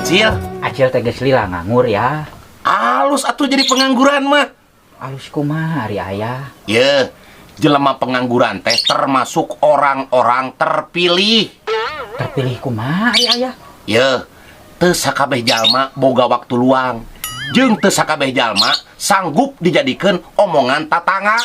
Cil? Acil teh geus lila nganggur ya. Alus atuh jadi pengangguran mah. Alus kumaha ari ayah? Ye, jelema pengangguran teh termasuk orang-orang terpilih. Terpilih kumaha ari ayah? Ye, teu sakabeh jalma boga waktu luang. Jeung teu sakabeh jalma sanggup dijadikeun omongan tatangga.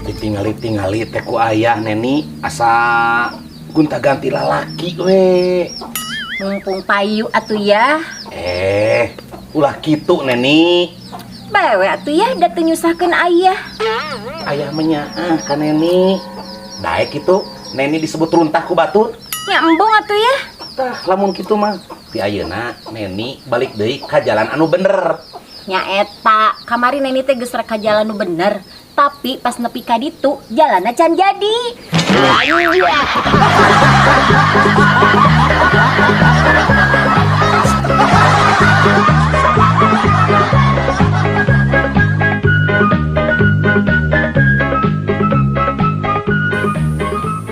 Ditingali-tingali teh ku ayah Neni asa gonta-ganti lalaki we. Mumpung payu atuh ya. Ulah kitu Neni. Bae atuh ya da teu nyusahkeun ayah. Ayah menyaah ka Neni. Daek kitu Neni disebut runtah ku batur. Nya embung atuh ya. Tah lamun kitu mah ti ayeuna Neni balik deui ka jalan anu bener. Nya eta kamari Neni teh geus rek ka jalan nu bener. Tapi pas nepi ka ditu jalanna can jadi.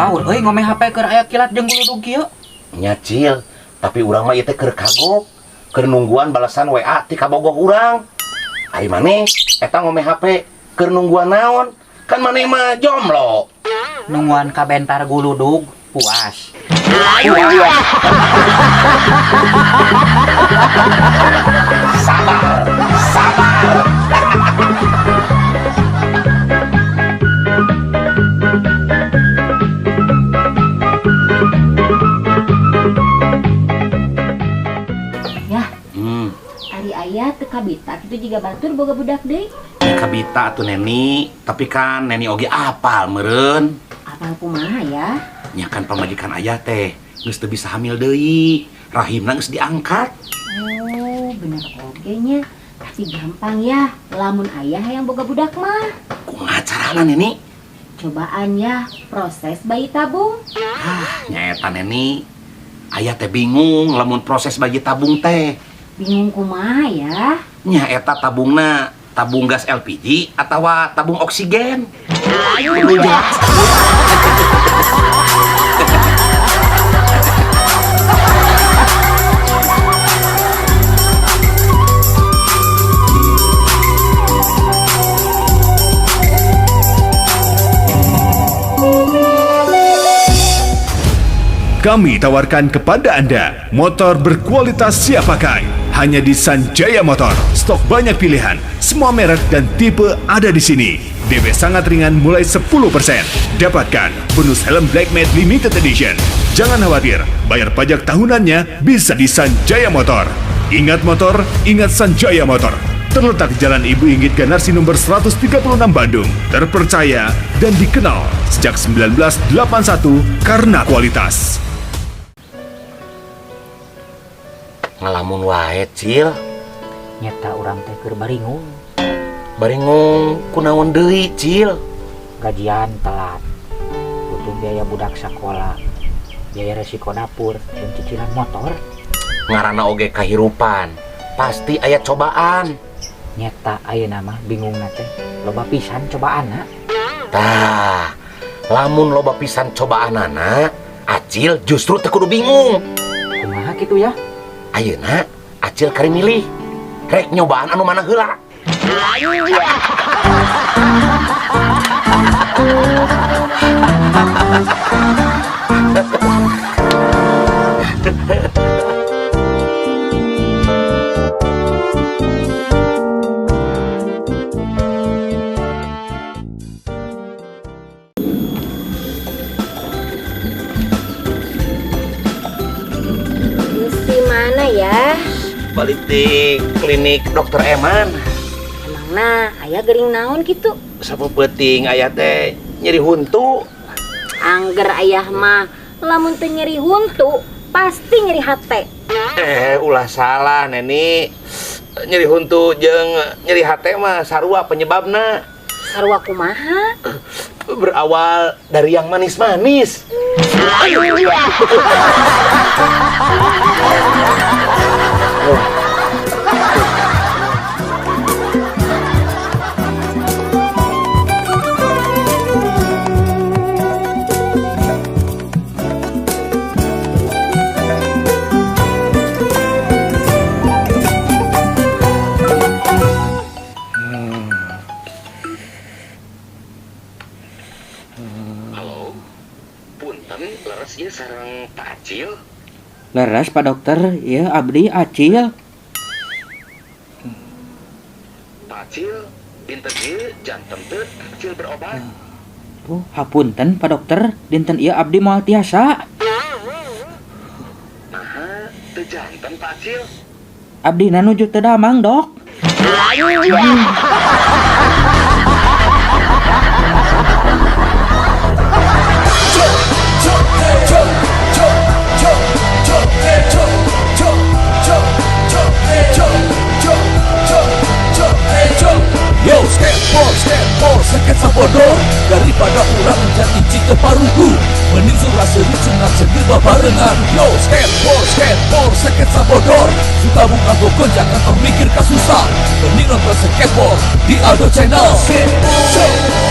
Paur euy ngomeh HP keur aya kilat jeung guludug kieu. Nya Cil, tapi urang mah ieu teh keur kagok, keur nungguan balasan WA ti kabogoh urang. Ari maneh eta ngomeh HP keur nungguan naon? Kan maneh mah jomblo. Nungguan kabentar guludug puas. Sabar, sabar. Ya, ari ayah teu kabita kitu jiga batur boga budak deui. Ya kabita atuh Neni, tapi kan Neni oge apal meureun. Apal kumaha ya? Nya kan pamajikan ayah teh geus teu bisa hamil deui, rahimna geus diangkat. Oh, bener oge nya. Tapi gampang ya, lamun ayah yang boga budak mah. Kumaha carana Neni? Cobaan ya, proses bayi tabung. Ah, nyaeta Neni. Ayah teh bingung lamun proses bayi tabung teh. Bingung kumaha ya? Nya eta tabungna tabung gas LPG atawa tabung oksigen. Kudu jelas. Kami tawarkan kepada Anda motor berkualitas siap pakai hanya di Sanjaya Motor. Stok banyak pilihan, semua merek dan tipe ada di sini. DP sangat ringan mulai 10%. Dapatkan bonus helm Black Matte Limited Edition. Jangan khawatir, bayar pajak tahunannya bisa di Sanjaya Motor. Ingat motor, ingat Sanjaya Motor. Terletak di Jalan Ibu Inggit Ganarsi nomor 136 Bandung. Terpercaya dan dikenal sejak 1981 karena kualitas. Ngalamun wae, Cil. Nyeta urang teh keur baringung. Baringung kunaon deui, Cil? Gajian telat. Butuh biaya budak sekolah, biaya resiko dapur, dan cicilan motor. Ngaranna oge kahirupan, pasti aya cobaan. Nyeta ayeuna mah bingungna teh loba pisan cobaanna. Tah, lamun loba pisan cobaanana, Acil justru teu kudu bingung. Kumaha kitu ya? Ayeuna Acil kari milih rek nyobaan anu mana heula. Mesti mana ya? Balik di klinik dokter Eman. Emang nah, ayah gering naon gitu? Sapeuting ayah teh nyeri huntu. Angger ayah mah lamun teu nyeri huntu pasti nyeri hate. Ulah salah Neni. Nyeri huntu jeung nyeri hate mah sarua penyebabna. Sarua kumaha? Berawal dari yang manis-manis. Halo, punten, leres ieu sareng Pak Acil? Leres, Pak Dokter, ya abdi Acil. Pak Acil, dinten ieu janten teu Acil berobat? Oh, hapunten, Pak Dokter, dinten ieu abdi moal tiasa. Naha, teu janten, Pak Acil? Abdi nuju teu damang, Dok. Yo, skateboard, skateboard, sketsa bodor. Daripada urang jadi cita parugu, mending surah seri cengar cengir babarengan. Yo, skateboard, skateboard, sketsa bodor. Suka buka gonjangan, tong mikir kasusah. Mending nonton skateboard di Aldo Channel. Skateboard.